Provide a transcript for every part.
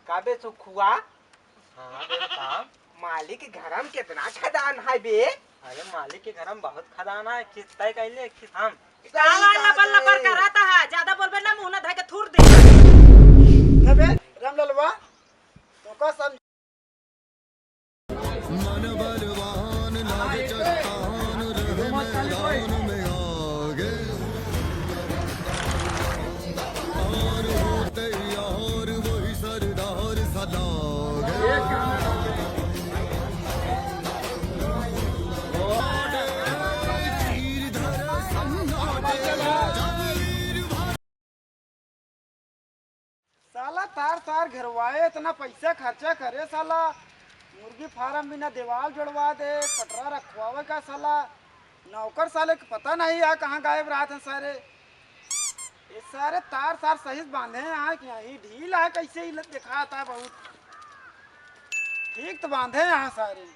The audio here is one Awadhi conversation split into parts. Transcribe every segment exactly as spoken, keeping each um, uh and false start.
का बे सुखुआ? हाँ बे, बताओ। मालिक के घरम केतना खदान है बे? अरे मालिक के घरम बहुत खदान है, खिस तय कैले, खिस हम। साला लबर लबर कराता है, ज्यादा बोलबे ना, मुंह ना धके थूर दे। अबे रामललवा, तो का समझ मन बलवान लागे चट्टान, रहे मैदान में आगे। और होते यार वही सरदार सदा आगे। साला तार तार घेरवाए, इतना पैसा खर्चा करे साला, मुर्गी फार्म बिना देवाल जोड़वा दे, पटरा रखवावे का साला, नौकर साले के पता नहीं है कहाँ गायब रहत हैं सारे। ये सारे तार सार सही से बांधे हैं कि यही ढील है, कैसे ही दिखाता बहुत ठीक तो बांधे हैं यहाँ सारे।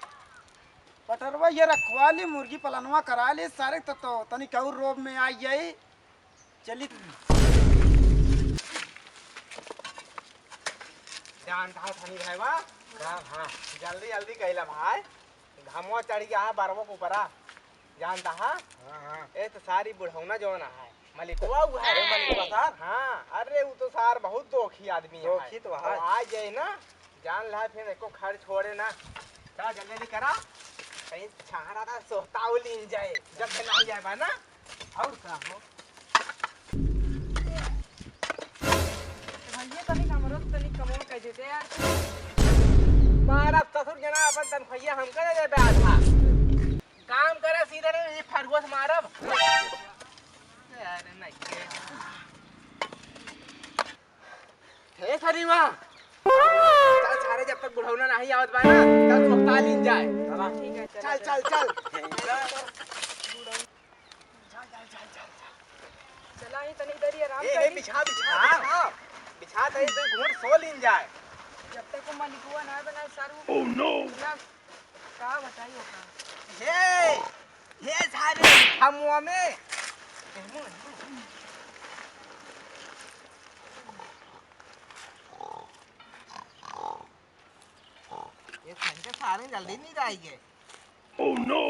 पटरवा ये रखवा ली, मुर्गी पलनवा करा ली सारे, तो, तो तनिक और रोब में आई जाई। चली। जानत हा धनी भाई बा? हाँ, हाँ। जल्दी, जल्दी कइला भाई। घमवा चढ़ गया है बरवो के ऊपरा। जानत हा? हाँ, हाँ। ए तो सारी बुढ़ौना जौन है, मलिकवा उ है। अरे मलिकवा सार? हाँ, अरे उ तो सार बहुत दोखी आदमी है। दोखी तो है। आ जाए ना, जान ला फिर एको खर छोड़े ना। चला जल्दी जल्दी करा, कहीं छाहरा का सोहता उ लीन जाए, जब से नहीं जाए बा ना। और का हो? भैया तनी हमरो से तनी कमो कर देते यार। मारब ससुर जना अपन तनखैया हमका दे देबे आधा। काम करे सीधे नहीं, ये फरुआ से मारब। अरे नहीं के। हे सरीमा, चल सारे, जब तक बुढ़ौना नहीं आवत बा ना, तब तू हफ्ता लीन जाए। ठीक है, चल, चल, चल। चल, चल, चल, चल। चला ही तनी देरी आराम ए, ए, करी। बिछा, बिछा, हाँ। बिछा। बिछा दे, दो घूंट सो लीन जाए। जब तक वो मलिकुआ ना बनाए सारू। Oh no। ना, का बताई ओका? हे, हे सारे, हमुआ में। ये ठंड के सारे जल्दी नहीं जाएंगे। Oh no!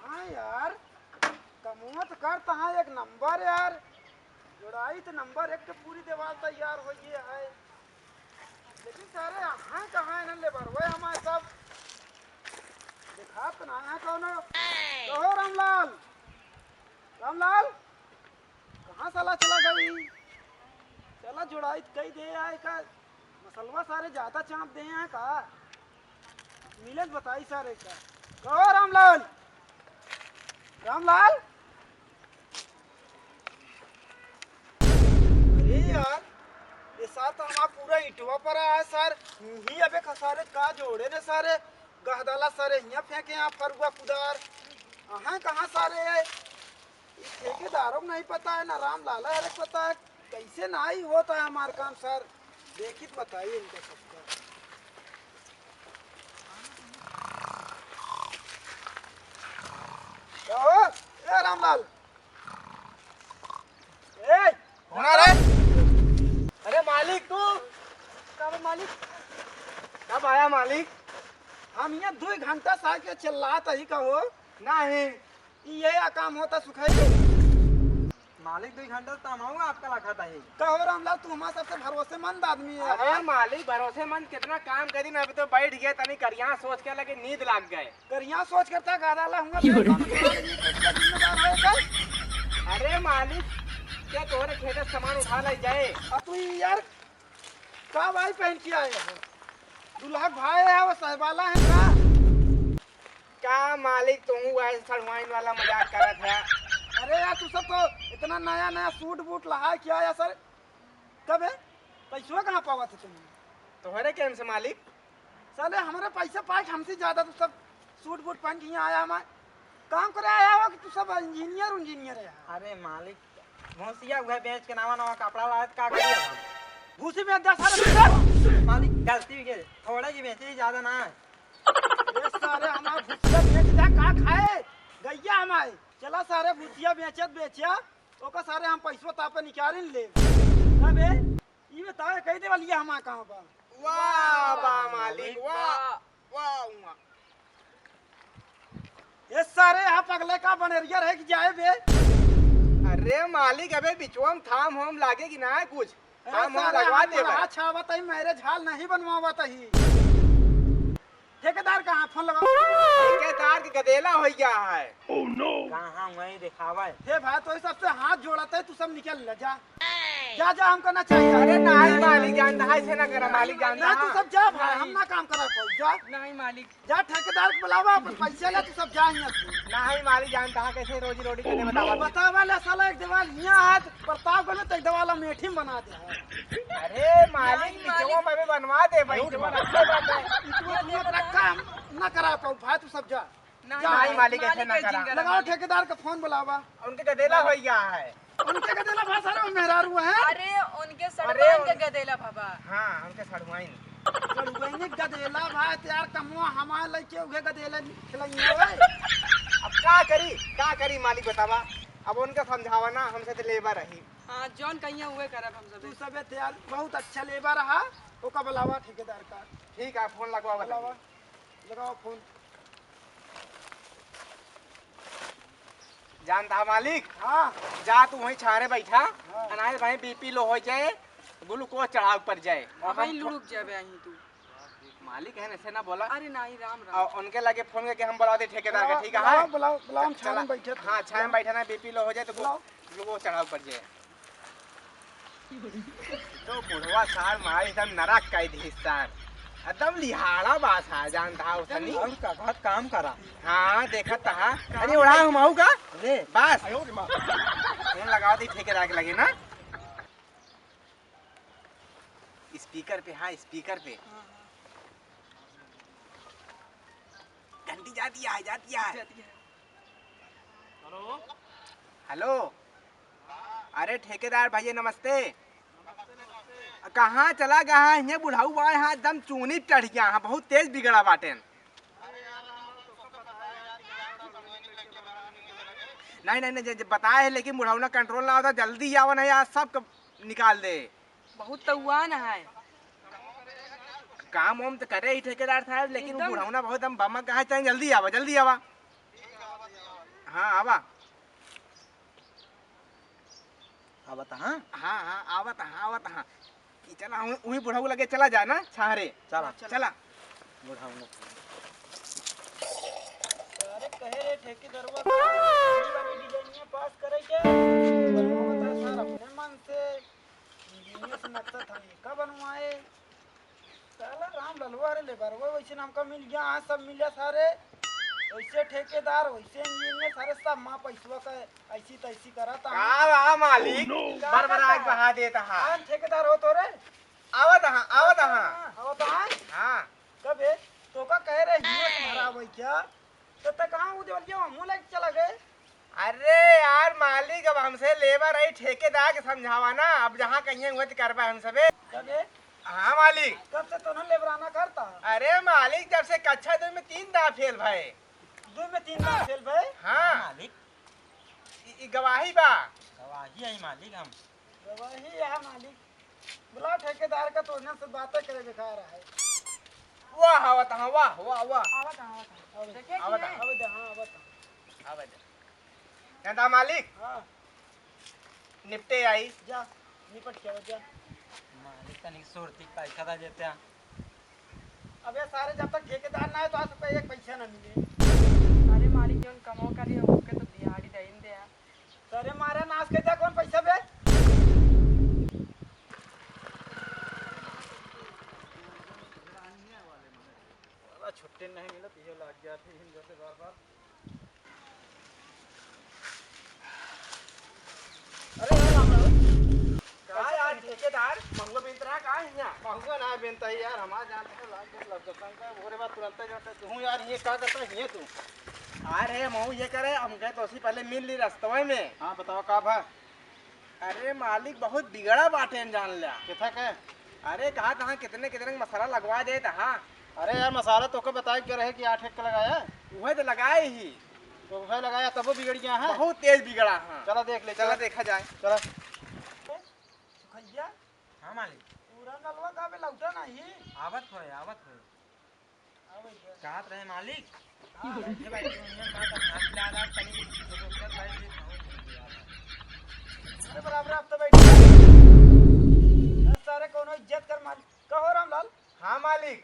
हाँ यार, कमुआ तो करता है एक नंबर यार, जोड़ाई तो नंबर एक के पूरी देवाल तैयार हो गई है, लेकिन सारे यहाँ कहाँ इन्हन लेबरवे हमारे सब दिखात ना है कौनो। कहो रामलाल, रामलाल, कहाँ साला चला गई? चला जुड़ाई कई दे आए का, मसलवा सारे ज्यादा चाप दे हैं का? मिले तो बताई सारे का। कहो रामलाल, रामलाल। अरे यार, ये सार तो हमारा पूरा इटवा पर आया सार। ही अबे खसारे का जोड़े ने सारे, गहदाला सारे हियाँ फेंके यहाँ फरुआ कुदार। अहाँ कहाँ सारे है? ई ठेकेदारों को नहीं पता है, ना राम लाला यार को पता है, कैसे नहीं होता है हमार काम सर। देखित बताइए इनका सबका। क्या हो? ए रामलाल, ए! कौन आ रहा है? अरे मालिक तू! का बा मालिक? कब आया मालिक? हम यहाँ दो घंटा से आके चिल्लात ही कहो। नहीं। ई ये या काम होता सुखाई के? मालिक, दो घंटा से हम आऊंगा आपका लखा था ही। कहो रामलाल, तू हमारे सबसे भरोसेमंद आदमी है। अरे मालिक, भरोसेमंद कितना काम करी ना, अभी तो बैठ गया तनी करिया सोच के लगे नींद लाग गए। करिया सोच करता गादा ला हुआ, क्यों? तेरे काम के बारे में कैसे जिम्मेदार है कल? अरे मालिक, क्या तोहरे खेते से सामान उठा ले जाए? अब तू यार का भाई पहन के आए हो? दूल्हा के भाई है, वो सहबाला है का? का मालिक, तुम वैसे सड़वाइन वाला मजाक करत है? अरे यार, तू सब तो इतना नया नया सूट बूट लहा क्या यार सर? कब है? पैसवा कहाँ पावा थे तुम? तोहरे केम से मालिक? साले, हमरे पैसा पाए के हमसे ज्यादा तू सब सूट बूट पहन के यहाँ आया हमारे। काम करे आया हो कि तू सब इंजीनियर उंजीनियर है? अरे मालिक, भूसिया उहे बेच के नवा नवा कपड़ा लाए त का करिए हम? भूसी में दस साल मालिक, गलती हो गई, थोड़ा ही बेचे, ज्यादा ना है। अरे सारे, हमारे भूसिया बेच दे, का खाए? गैया हमारे। चला सारे भुसिया बेचत बेचा, ओका सारे हम पैसवा तापे निकालिन ले। अबे, ई बताओ, कही देवलिया हमार कहाँ बा? वाह, वाह, मालिक, वाह, वाह, वाह। ये सारे यहाँ पगले का बनेरिया रहे कि जाए बे? अरे मालिक, अबे बिचवा में थाम होम लागे कि ना कुछ? अरे थाम होम सारे लगवा हम दे बे। अच्छा बताई, marriage hall नहीं बनवावत ही। ठेकेदार कहाँ? फोन लगाओ। ठेकेदार के गदेला हो गया है। कहाँ वही दिखावा है। हे भाई, तो ये सबसे हाथ जोड़त है, तू सब निकल ले, जा। जा, जा, हमको ना चाहिए। अरे नहीं मालिक, जानता है, ऐसे ना करा मालिक, जानता ना, तू है। सब जा भाई, हम ना काम करा पाऊ, जा। नहीं मालिक। जा ठेकेदार को बुलावा, अपन पैसा ले, तू सब जा यहाँ से। नहीं मालिक, जानता है, कैसे रोजी रोटी करने बतावा। बतावा ले साला, एक दीवाल यहाँ है, प्रतापगढ़ में तो एक दीवाल अमेठी में बना दे है। अरे मालिक, नहीं, बिचवा मालिक। में भी बनवा दे भाई, इतना रखा बात है। इतना तू अपना काम ना करा पाऊ भाई, तू सब जा। नहीं, जा। नहीं, मालिक, ऐसे ना करा। लगाओ ठेकेदार का फोन बुलावा। उनके गदेला हो गया है। उनके गदेला भाई सारे मेहरारू हैं। अरे, उनके अरे, सड़वाइन के उन- गदेला बाबा। हाँ, उनके सड़वाइन। सड़वाइन के गदेला भाई, तो यार कमवा हमार लइके उहे गदेला खिलइए ओए। अब का करी, का करी मालिक बतावा। अब उनका समझावा ना, हमसे तो लेबर रही। हाँ, जौन कहिए उहे करब हम सब। तू सबे तो यार बहुत अच्छा लेबर रहा, ओका बुलावा ठेकेदार का। ठीक है, फोन लगवा बुलावा। लगाओ फोन। जानता मालिक? हाँ। जा तू वहीं छारे बैठा, हाँ। अनाज भाई बीपी लो हो जाए, ग्लूकोज चढ़ाव पर जाए। और हाँ भाई, हम लुढ़क जाबे अहीं तू। मालिक है ना, ऐसे ना बोला। अरे नहीं, राम राम। और उनके लगे फोन करके हम बुला दे ठेकेदार का, बुलाओ, ठीक है? बुलाओ, बुलाओ, बुलाओ, हम छान चला, बैठे थे। हाँ, छान बैठा ना, बीपी लो हो जाए तो बुलाओ। ग्लूकोज चढ़ाव पर जाए। तो बुढ़वा सार मार एकदम नरक कइ दिहिस सार। एकदम लिहाड़ा बास है, जानता हो सनी। और का, बहुत काम करा। हाँ, देखत तहा। अरे, ओढ़ा हम आऊ का? अरे। बस। आयो रे माँ। फोन लगा दी ठेकेदार के लगे ना। स्पीकर पे, हाँ, स्पीकर पे। घंटी जाती है, जाती है। जाती है। हेलो। हेलो। अरे ठेकेदार भैया नमस्ते। कहाँ चला गया है? ये बुढ़ऊ आए हैं, एकदम चूनी चढ़ गया है, बहुत तेज बिगड़ा बाटेन। नहीं, नहीं, नहीं, जे, जे बताए है, लेकिन बुढ़ऊ ना कंट्रोल ना होता, जल्दी आवा, नहीं आज सब क-, निकाल दे। बहुत तउआन है। काम वाम तो करे ही ठेकेदार साहब, लेकिन वो एकदम। बुढ़ऊ ना बहुत हम बमक है, चाहे जल्दी आवा, जल्दी आवा। हाँ, आवा। आवत हाँ? हाँ, हाँ, आवत हाँ, आवत हाँ। कि चला, उ-, उही बुढ़ऊ लगे चला जा ना, छाहरे। चला। चला। बुढ़ऊ ना। अरे कहे रे ठेकेदारवा, वाली डिजाइनिया पास करे के? बनवावत है सर अपने मन से, इंजीनियर से नक्शा था, ये का बनवाए? साला राम ललवा रे लेबरवा वैसे हमका मिल गया, हाँ, सब मिल गया सारे। वैसे ठेकेदार, वैसे इंजीनियर, सारे सब माँ पैसवा का ऐसी तैसी करत का हन। बा मालिक? का बरबराए करता? बहा देता है। कौन ठेकेदार हो तो रे? आवत हाँ, आवत हाँ। आवत हाँ? हाँ। कबे? तो का कहे रहे हिम्मत भरा वही क्या? तो त कहाँ उ देवलिया हमहू लेके चला गए? अरे यार मालिक, अब हमसे लेबर आई ठेकेदार के समझावा ना, अब जहाँ कहिए हुए तो करबा हम सबे। कबे? हाँ मालिक। कब से तोहन लेबराना करता? अरे मालिक, जब से कक्षा दो में तीन दाँव फेल भए। दो में तीन दाँव फेल भए? हाँ। हाँ मालिक। ई, ई गवाही बा। गवाही है मालिक हम। गवाही है मालिक। बुला ठेकेदार का, तोहन से बातें करे बेकार है। वाह, आवत हाँ, वाह, वाह, वाह। आवत हाँ, आवत हाँ। आवत देखे कि आवत नहीं? हाँ। आवत हाँ, आवत हाँ। आवत। कहता मालिक। हाँ। निपटे आई। जा, निपट के आवा, जा। मालिक तनिक सुरती पैसा दा देते हैं। अबे सारे, जब तक ठेकेदार ना आए तो आज सबका एक पैसा ना मिले। अरे मालिक, जौन कमो करी ओके तो दिहाड़ी दे ही दे। सारे मारा नाश कर दिया, कौन पैसा बे? साला छुट्टी नहीं मिलत, ये लग गया थे हिंदू से बार बार। अरे यार, राम राम। का यार ठेकेदार, महुआ बेंत रहा का है यहाँ? महुआ ना बेंत है यार, हमार जान है, लाग गया लग गया, संग ओकरे बाद तुरंत जाता तू यार, ये का करता है ये तू? अरे महू ये करे, हम गए तो उसी पहले मिल ली रस्तवे में। हाँ, बताओ का भा? अरे मालिक, बहुत बिगड़ा बाटे, जान ल्या। किथा के? अरे कहा तहाँ कितने कितने के मसाला लगवा देत हा। अरे यार, मसाला तोके बताए के रहे कि आठ एक के लगाया। उहे तो लगाए ही। तो है लगाया तबो बिगड़ गया है। बहुत तेज बिगड़ा है। चला देख ले, चला चला। देखा जाए। चला। सुखैया, हाँ मालिक। पूरा नलवा का बे लौटा नहीं? आवत होए, आवत होए। हाँ भैया। कहत रहे मालिक, हाँ। बैठे बैठे उन्हें मार का हाथ डाला, तनी तो सोचत बैठ गए, बहुत हो गया। अरे बराबर आप तो बैठे। बस सारे कोनो इज्जत कर मालिक। कहो रामलाल। हाँ मालिक।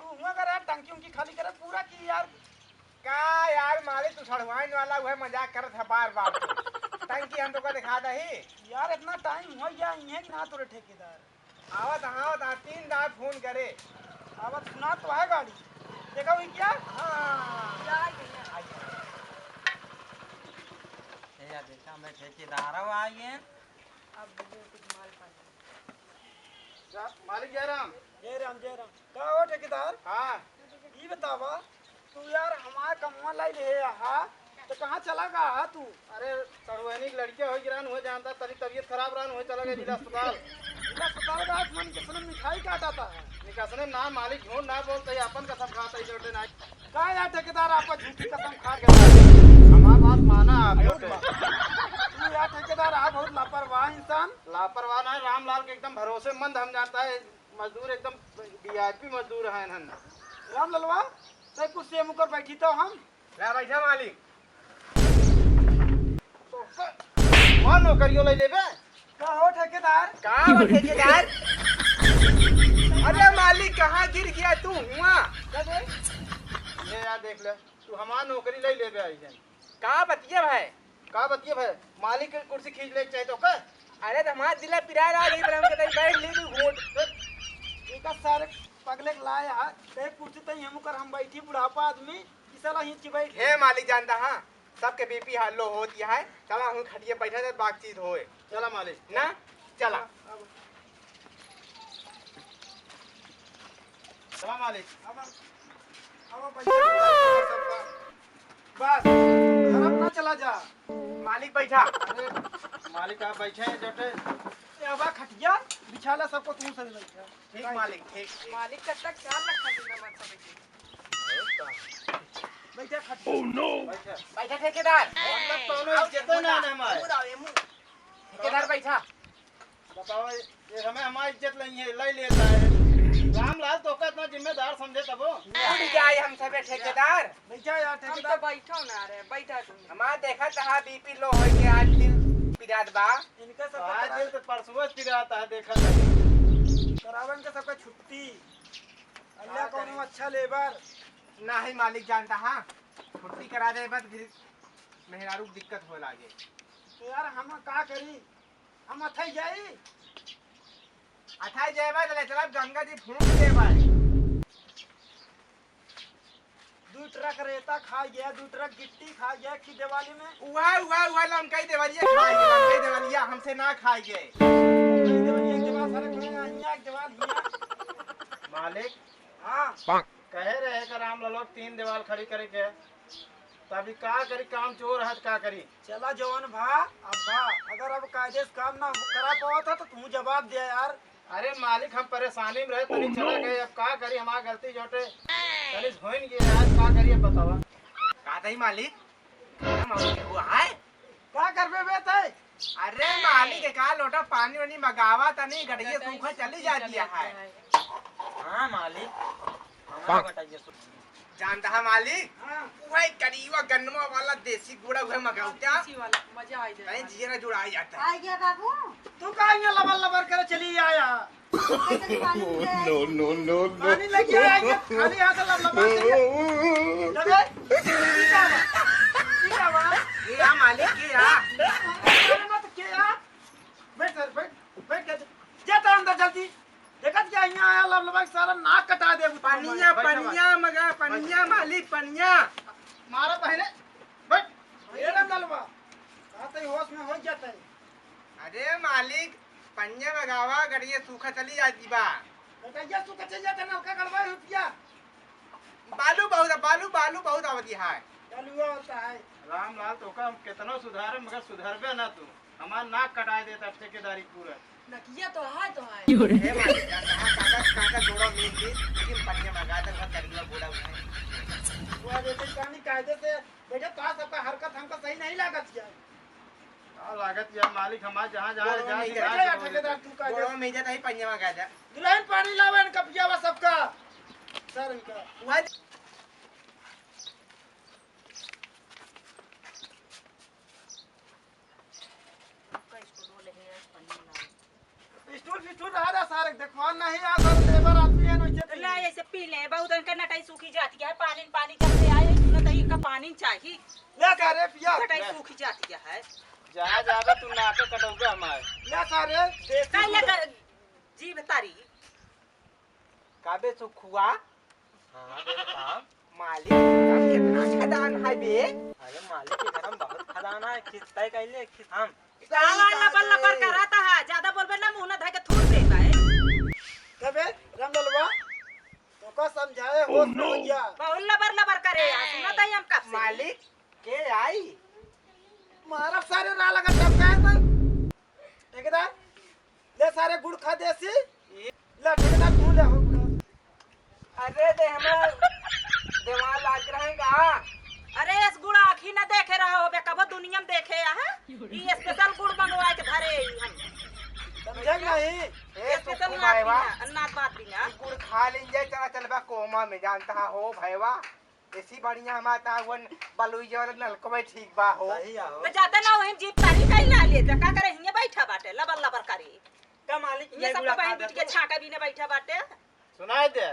तू हुआ कर यार, टंकी उंकी खाली करे पूरा की यार। का यार मालिक, तू सड़वाइन वाला उहे मजाक करत है बार बार। टंकी हम तोका दिखा दही। यार इतना टाइम हो गया, इन्हें कि ना तोरे ठेकेदार। आवत, आवत, आ, तीन दार फोन करे। आवत सुना तो है गाड़ी। देखा हुई क्या? हाँ। ए यार, देखा, मैं ठेकेदार हूँ, आ गए। अब मुझे कुछ माल पानी। जा, मालिक जयराम। जयराम, जयराम। का हो ठेकेदार? हाँ। ई बतावा, तू यार हमार कमवा लाई ले आहा, तो कहाँ चला गा हा तू? अरे, सड़ुआनी के लड़के हो गिरान हो जानता, तनी तबीयत खराब रहन हो चला गए जिला अस्पताल। जिला अस्पताल का आज मन किसने मिठाई काटा था? निकासने ना मालिक झूठ ना बोलते, अपन कसम खाता ही जोटे ना। का यार ठेकेदार, आप झूठी कसम खा गए? हमार बात माना आप जोटे। तू यार ठेकेदार, आप बहुत लापरवाह इंसान। लापरवाह ना, रामलाल के एकदम भरोसेमंद हम जानता है। मजदूर एकदम वीआईपी मजदूर हैं हन। राम ललवा, तै कुर्सी मुकर बैठी तो हम। ला बैठा मालिक। कौन नौकरियों ले लेबे? का हो ठेकेदार? का हो ठेकेदार? अरे मालिक, कहाँ गिर गया तू हुआ? का बे? ले यार देख ले, तू हमार नौकरी ले लेबे आई जन। का बतिया भाई? का बतिया भाई? मालिक के कुर्सी खींच ले चाहे तो का? अरे तो हमार दिला पिराए रहा, यही पर हम कहते हैं, बैठ ले तू घूट। एका सारे पगले के लाए हा, कहे कुर्सी तई हम कर हम बैठी बुढ़ापा आदमी, ई साला हिंच के बैठ। हे मालिक जानता हाँ, सबके बीपी हाई लो होती है, चला हम खटिया बैठा जाए बातचीत होए। चला मालिक। ना? चला। अब, चला मालिक। अब, अब बैठा। बस, घर अपना चला जा। मालिक बैठा। अरे, मालिक आप बैठे हैं, जोटे। ए, अब खटिया बिछा ला सबको, तू सही बैठा। ठीक मालिक, ठीक, ठीक। मालिक कब तक ख्याल रखा दिन में सब बैठे। बैठा खटिया। Oh no! बैठा। बैठा ठेकेदार। मतलब कौनो इज्जत ना है हमारे। ठेकेदार बैठा। बताओ, ये हमें हमारी इज्जत नहीं है, ले लेता है। रामलाल तो का इतना जिम्मेदार समझे तबो? उठ जाए हम सबे ठेकेदार। बैठा यार, हम तो ठेकेदार। बैठो ना रे, बैठा तू। हमार देखा तहा बीपी लो होई के आज दिल पिरात बा। इनका सब आज पता दिल तो परसुआ पिरात है, देखा था। करावन का सबका छुट्टी। अल्लाह का कौनो करे? अच्छा लेबर। नाही मालिक जानता, हाँ। छुट्टी करा दे बस, फिर मेहरारू के दिक्कत हो लागे। तो यार हम का करी? हम अथई जाई? अथई जाए बा, ले चला गंगा जी फूंक दे बा। दू ट्रक रेता खा गया, दू ट्रक गिट्टी खा गया कि दिवाली में। उहा, उहा, उहा लमकई देवलिया खाई गए, लमकई देवलिया हमसे ना खाई गए। लमकई देवलिया के बाद सारे खड़े हैं, यहाँ एक दीवार, यहाँ। मालिक। हाँ। कहे रहे का राम ललोक तीन दीवार खड़ी करे के। तभी का करी, काम चोर है तो का करी? चला जवन भा, अब भा, अगर अब कायदे से काम ना करा पावत है तो तू जवाब दे यार। अरे मालिक, हम परेशानी में रहे, तनी चला गए, अब का करी, हमार गलती जोटे, तनी होइन गए यार, का करी अब बतावा? का दही मालिक? अरे मालिक, वो आए? का करबे बे तै? अरे मालिक, एक आध लोटा पानी वानी मंगावा तनी, गड़िया सूखा चली जाती है। हाँ मालिक, हमारा गड़िया सूखा। जानता है मालिक, हाँ। वही करीबा गन्नवा वाला देसी गुड़ा वही मंगावता। देसी वाला, मजा आ जाए। कहीं जियरा जुड़ा आ जाता है। आ गया बाबू। तू का यहाँ लबर लबर करे चली आया? कैसे पानी ले आई? No, no, no, no। पानी लेके आया क्या? खाली हाथ लबर लबर के। लगे? ये क्या हुआ? ये क्या हुआ? ये आ मालिक, ये आ। अरे मत के आ। बैठ सर, बैठ, बैठ के। जा तो अंदर जल्दी। देखत क्या यहाँ आया लबलबा के सारा नाक कटा दे। पनिया, बैठ, बैठ। पनिया मगा, पनिया मालिक, पनिया। मारा पहले। बैठ। ये ना लबलबा। साथ ही होश में हो जाता है। अरे मालिक, पनिया मगावा, गड़िया सूखा चली जाती बा। गड़िया सूखा चली जाता है, नलका गड़बड़ हो गया। बालू बहुत, बालू, बालू बहुत आवती है। हलुआ होता है। रामलाल, तोका हम केतनो सुधारे, मगर सुधरबे ना तू। हमार नाक कटाए देता ठेकेदारी पूरा। नकिया तो है, तो है। हे मालिक, का, का, का, का जोड़ा मेल दी, लेकिन पनिया मंगा दे, बहुत तगड़ा बूढ़ा हुआ है। वो देते पानी कायदे से बैठे, तो आज सबका हरकत हमका सही नहीं लागत है। का लागत है मालिक, हमार जहाँ, जहाँ, गोड़वा जहाँ में से इज्जत, जहाँ से ठेकेदार, तू कायदे गोड़वा में इज्जत है, पनिया मंगा दे। दुल्हन पानी लावे, इनका पियावा सबका। सर इनका। वह स्टूल फिस्टूल रहा जा सारे, देखवा नहीं आ, सब लेबर आदमी है, नोचे तो पी ले, ले। ऐसे पी ले, बहुत इनका नटाई सूखी जाती है, पानी, पानी जब से आए, सुनत है, इनका पानी चाहिए। ले सारे, पिया। नटाई सूखी जाती है। जा, जा बे, तू नाक कटौबे हमारे। ले सारे, देसी काहे दूध। लगा, जीभ तारी। का बे सुखुआ? हाँ, बे, बताओ। मालिक, हम कितना खदान है बे? अरे मालिक, के घर में बहुत खदान है, खिस्ता ही कहले, खिस-, हम। का वाला लबर लबर कराता है, ज्यादा बोलबे ना, मुंह ना धके थूर देबे। तबे, रामललवा, तोका समझाए होश में हो गया। बहुत लबर लबर करे, आ, सुनत है हम कब से। मालिक, के आई? मारब सारे ना लगा टपकाए तो। ठेकेदार, ले सारे गुड़ खा देसी। ले ठेकेदार, तू ले हो गुड़। अरे दे हमार देवाल लाग रहे हैं का? अरे इस गुड़ आँखी न देखे रहा होबे, कबो दुनिया में देखे है? ई स्पेशल गुड़ मंगवा के धरे ही हम। समझे नहीं? ए, स्पेशल सुखू ना भाई वाह। पीना, अन्नात बात पीना। ई गुड़ खा लीन जाए, चला चलबा कोमा में, जानता हो भाईवा। ऐसी बढ़िया हमारे ता वन बलुई जो नलको में ठीक बा हो। सही है हो। तो जाते ना वहीं जीप तारी कहीं ना ले, तो का करे, हियाँ बैठा बाटे, लबर लबर करे। का मालिक, ये ये सब गुड़ा तो बहन खा बेटी दे के तू। छाका भी ने बैठा बाटे। सुनाई दे,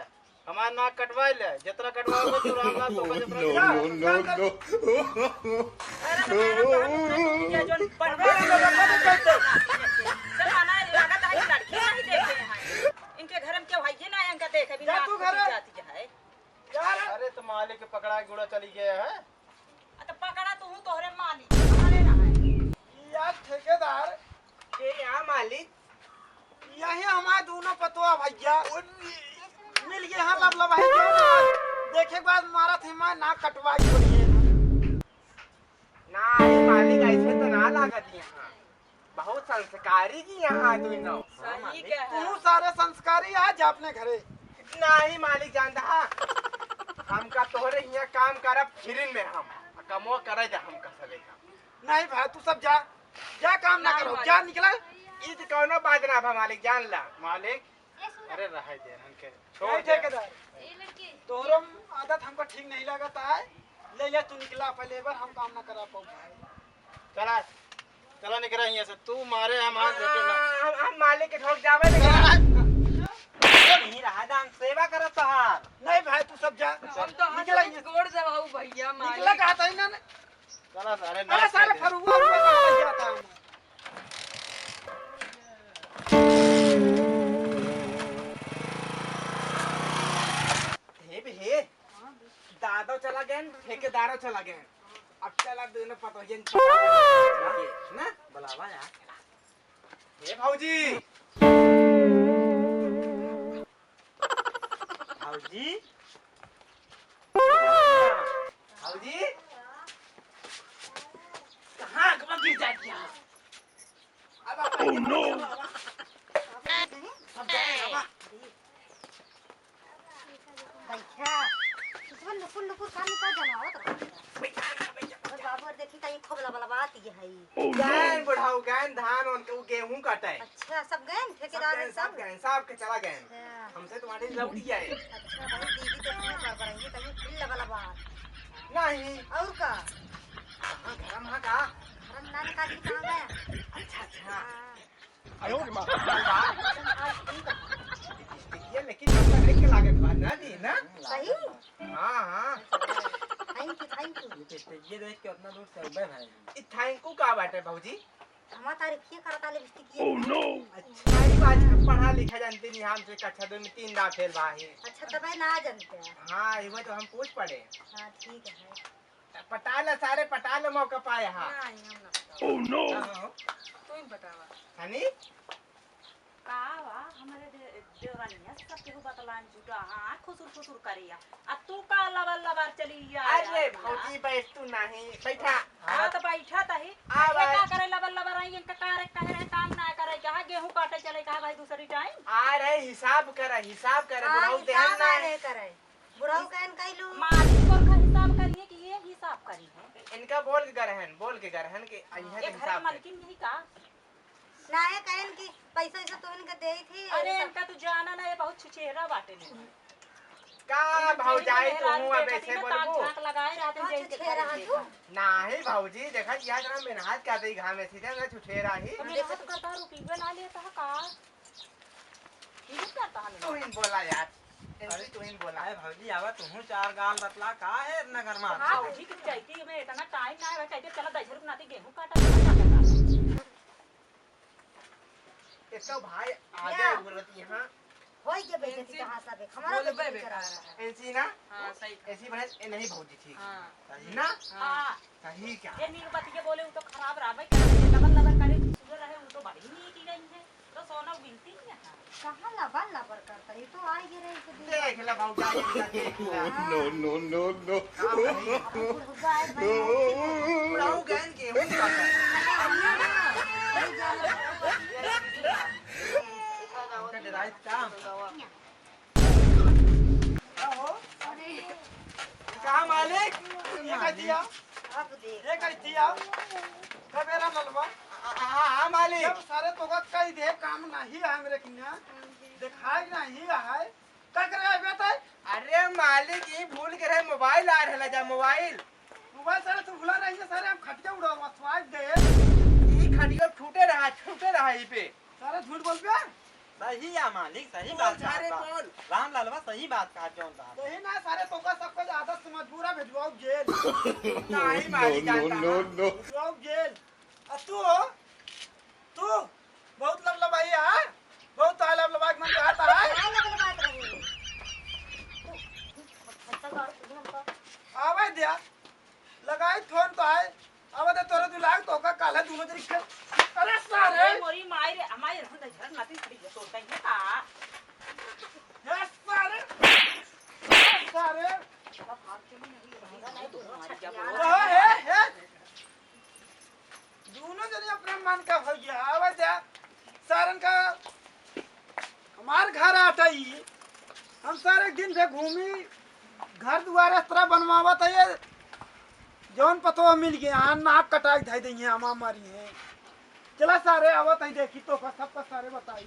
हमार नाक कटवाई ले, जितना कटवाओगे तू रामलाल तो बजे नो, नो, नो, नो। अरे हमारा तो हम लोग के जो पढ़ रहे हैं, जमाना लागत है, लड़की नहीं देखे हैं। इनके घर में क्यों है, ये ना इनका देखे, भी जा नाक तू घरे। जाती है। यार। अरे, तो मालिक के पकड़ा के गुड़ा चली गया है। आ, तो पकड़ा तू, तोहरे मालिक, हमारे ना है। यार, ठेकेदार। के यहाँ मालिक? यही हमारे दोनों पतवा भैया। मिल गए हैं, लब लब है जो ना। देखे के बाद मारा थे, मैं नाक कटवा के छोड़िए। ना, ये मालिक ऐसे तो ना लागत यहाँ। बहुत संस्कारी जी यहाँ आदमी न। सही कहा। तू सारे संस्कारी आ जा अपने घरे। नहीं मालिक जानता, हमका तोहरे हियाँ काम करब फिरिन में हम, कमो करे जा हमका सले का। नहीं भाई, तू सब जा, जा काम ना ना करो, मालिक। जा निकला। ई तो कौनो बात ना भा मालिक, जान ला। मालिक, अरे रहे दे हमके, छोड़ नहीं दे। ठेकेदार, तोहरो आदत हमको ठीक नहीं लगता है। ले ले, तू निकला पहले, एक बार हम काम ना करा पाऊ। चला, चला निकला यहाँ से। तू मारे हम हाथ धोके ना। हम, हम मालिक के ठोक जावे नहीं। चला। नहीं रहा दान सेवा करत तोहार। नहीं भाई, तू सब जा। हम तो हाथ निकला जोड़ यहाँ से। गोड़ दबाऊ भैया, मालिक। निकला कहा था इन्होंने। चला सारे अरे नाच सारे कर दे। फरुआ उरुआ कहाँ लग जाता है? हे बे हे, दादो चला गए, ठेकेदारो चला गए। अब चला दोनों पतोहियन ना बुलावा यार। हे भौजी, भौजी, भौजी, कहाँ कहाँ गिर जाती है? अब आप Oh, no! अब जाए बाबा। बैठा। इसमें लुकुर लुकुर का निकाल जनावत रहा। बैठा, बैठा, बैठा। और बाबू और देखी कहीं खोबला बला बात ये है। Oh, no! गैन बुढ़ाऊ, गैन धान उनके वो गेहूं काटे। अच्छा, सब गैन? सब ठेकेदार गैन, सब? सब गैन, सब के चला गैन। अच्छा। हमसे तुम्हारी लौट ही आए। अच्छा, भाई दीदी तो इतने बड़बड़ाइए, कहीं फिर लबा लबा। नहीं। और का? कहाँ घर में का? घर में ना निकाल के कहाँ गया? अच्छा, अच्छा। हाँ। आयो रे माँ। बिस्टिकिया लेकिन अच्छा देख के लागत बा ना दी ना? सही? हाँ, हाँ। Thank you, thank you। ये बिस्टिकिया देख के उतना दूर से उबे भाई। ई thank you का बाटे भौजी? हमार तारीफिए करता लिपस्टिक ये। Oh, no! अच्छा, ई बात है, पढ़ा लिखा जानते नहीं, हमसे कक्षा दो में तीन दाव फेल बा ही। अच्छा, तबे ना जानते हैं। हाँ, ये तो हम पूछ पड़े। हाँ, ठीक है। पटा ले सारे, पटा ले, मौका पाए, हाँ। नहीं, हम ना बताओ। Oh, no! हाँ, हाँ। तू ही बतावा। हनी? का बा? हमरे दे-, देवरानिया सब केहू बतलान जुटा, हाँ, खुसुर खुसुर करिया। आ तू का लबर लबर चली आ, अरे आ, भौजी, बैठ तू नहीं, बैठा। हाँ, तो बैठा तही। आ ये भाई। का करे लबर लबर आई, इनका का रे, कहे रहे काम ना करे, कहा गेहूं काटे चले, कहा भाई दूसरी टाइम। आ रहे, हिसाब करे, हिसाब करे, हाँ, बुढ़ऊ हिसाब देहन ना। नहीं करे। बुढ़ऊ कहन कइलू। मालिक बोल का हिसाब करिए कि ये हिसाब करी है? इनका बोल के गरहन, बोल के गरहन के अइहे ये तो घर हिसाब के कर। मालकिन यही का? ना, ये कहन कि पैसा वैसा तो इनका देई थी, अरे, ऐसा। इनका तू जाना ना, ये बहुत छुछेरा बाटे ने। का इनका भौजाई, मेहरारू तू अब देखा ऐसे थी ना, ताक बोलबू? झांक लगाए रहते हैं, हाँ, जैसे छुछेरा घर है देखा। तू। नाही भौजी, देखा किया तना मेहनत करते ही घाम में सीधे ना छुछेरा ही। तो मेहनत करता रुपये ना लेता है का? इहे करता है तू मेहनत। ही बोला यार, ऐसी अरे, तू ही बोला। अरे भौजी, आवा तुहूँ चार गाल बतला, का है इतना गरमात? हाँ, भौजी की चैती में इतना टाइम ना है, कहते चला दस रुपये नाती गेहूं काटा, गेहूं काटा। एक तो भाई आगे या। बोलत यहाँ। होई के बेइज्जती ऐसी कहाँ सब है? हमारा बोलबे बेइज्जती बेकार करा है। रहा है। ऐसी ना? हाँ, सही कहा। ऐसी बने, ए नहीं भौजी ठीक। हाँ। सही ना? हाँ। सही क्या? ये नीक बतिया बोले, वो तो खराब रहा भाई, खराब रहा, लबर लबर करे, सुंदर रहे, वो तो बड़ी नीक ही रही है। तो सोना बिनती नहीं है। कहाँ लबर लबर करता? ये तो आ ही रही से देख ला भौजाई, देख ला। हाँ। No, no, no, no। का भाई? अब बुढ़वा है भाई। बुढ़ऊ गैन के, वो बात है। उनका डराई काम। का हो? अरे। का मालिक? ये कह दिया? अब देख। ये कह दिया? कबेरा ललवा? आ, आ, आ, आ, मालिक। जब सारे तोका कह दे, काम नहीं है मेरे किन्ना, दिखाई नहीं है, का करे अबे तय? अरे मालिक, ई भूल के रहे, मोबाइल आ रहला जा, मोबाइल। मोबाइल सारे तू भुला रही है, सारे हम खटिया उड़ावा, स्वाद दे। ई खटिया छूटे रहा, छूटे रहा ई पे। सारे झूठ बोल बे। सही है मालिक, सही बोल बात सारे कहा। बोल। राम लालवा सही बात कहा, जौन बात। सही ना, सारे तोका सबको आदत से मजबूरा भेजवाओ जेल। नहीं मालिक, no, no, no। भेजवाओ जेल। आ तू हो? तू बहुत लबलबाई है, बहुत ताल लबलबाई मन कहता है। काय लबलबात रही? तू खत्ता गाड़ तू हमका। आवे दिया, लगाई फोन तो है, आवे दे तोरे दुलाग तो का काले दोनों जरी के। अरे सारे! अरे मोरी माई रे, हमारी रहन दे, झरन नाती खड़ी है, तो कहीं का? ए सारे! ए सारे! नहीं, तो हमारी क्या बोल? ओए, हे, हे! दोनों जने अपने मन का हो गया, आवे जा, सारन का हमार घर आटा ही, हम सारे दिन से घूमी, घर दुआरे इस तरह बनवावत है, ये जौन पतो मिल गया, हाँ, नाक कटाई धाई देंगे, हम हमारी हैं। चला सारे आवत हैं, देखी तो का, सबका सारे बताई।